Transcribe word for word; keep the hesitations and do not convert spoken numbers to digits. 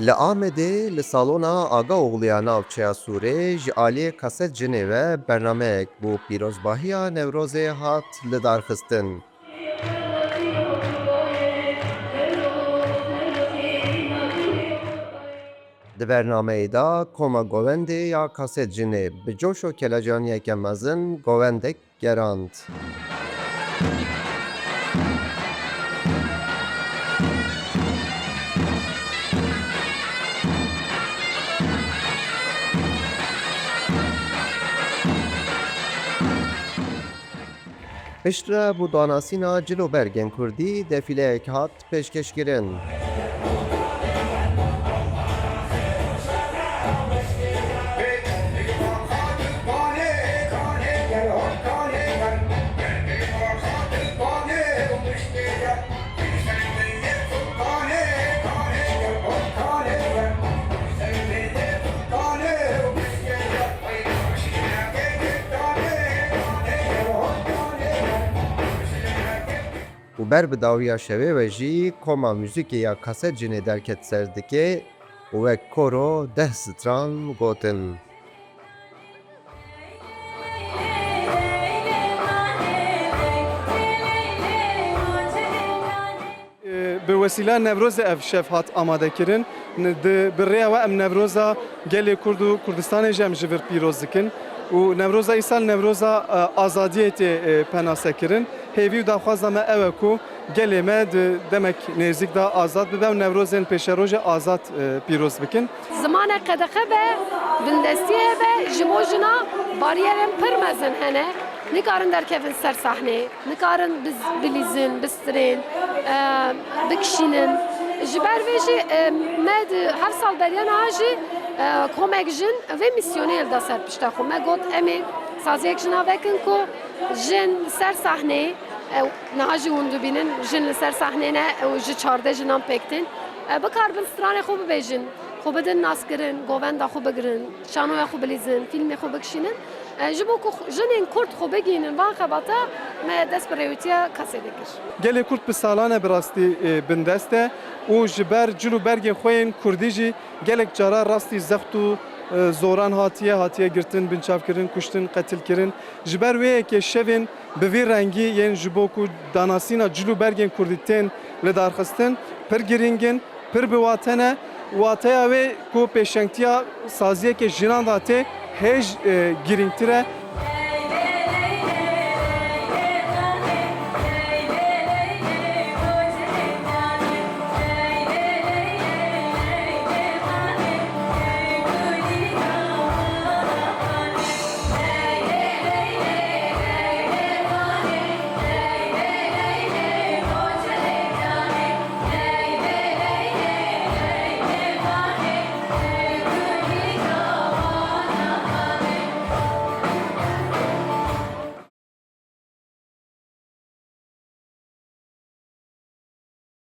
Li Amedê li salona Agaoğlu ya navçeya Sûrê ji aliyê Kaset Cinê ve bernameyek bo pîrozbahiya Newrozê hat lidarxistin. Di bernameyê de koma govendê ya Kaset Cinê bi coş û kelecaniyeke mezin govendek gerand. Piştre bo danasîna cil û bergên kurdî defîleyek hat pêşkêşkirin. Û ber bi dawiya şevê ve jî koma muzîkê ya Kaset Cinê derket ser dikê û wek koro deh stran gotin. Bi wesîla Newrozê ev şev hat amadekirin. Di, bi rêya we em Newroza gelê Kurd û Kurdistanê jî em ji vir pîroz dikin. Û Newroza îsal Newroza, e, azadiyê tê, e, penasekirin. Hêvî û daxwaza me ew e ku gelê me di demek nêzîk de azad bibe û Newrozên pêşerojê azad, e, pîroz bikin. Zimanek qedexe be, bindestî hebe, ji bo jina bariyerên pir mezin hene. Nikarin derkevin ser sahneyê, nikarin biz-, bilîzin, bistirên, e, bikişînin. Ji ber vê jî, e, me di heft sal beriya niha jî, e, komek jin vê mîsyonê hilda ser pişta xwe. Me got, em ê saziyek jina vekin ku jin li ser sahneyê, e, niha jî hûn dibînin, jin li ser sahneyê ne û ji çardeh jinan pêk tên, e, bikaribin stranê xwe bibêjin, xwe bidin naskirin, govenda xwe bigirin, şanoya xwe bilîzin, fîlmê xwe bikişînin. E, ji bo ku jinên Kurd xwe bigihînin van xebata, me dest bi rêwîtiya Kasedê kir. Gelê Kurd bi salan e bi rastî, e, bindest e û ji ber cil û bergên xwe yên Kurdî jî gelek cara rastî zext û, e, zoran hatiye, hatiye girtin, binçavkirin, kuştin, qetilkirin. Ji ber wê yekê şevên bi vî rengî yên ji bo ku danasîna cil û bergên Kurdî tên lidarxistin, pir girîng in, pir bi wate ne. Wateya wê ku pêşengtiya saziyeke jinan de tê hêj, e, girîngtir e.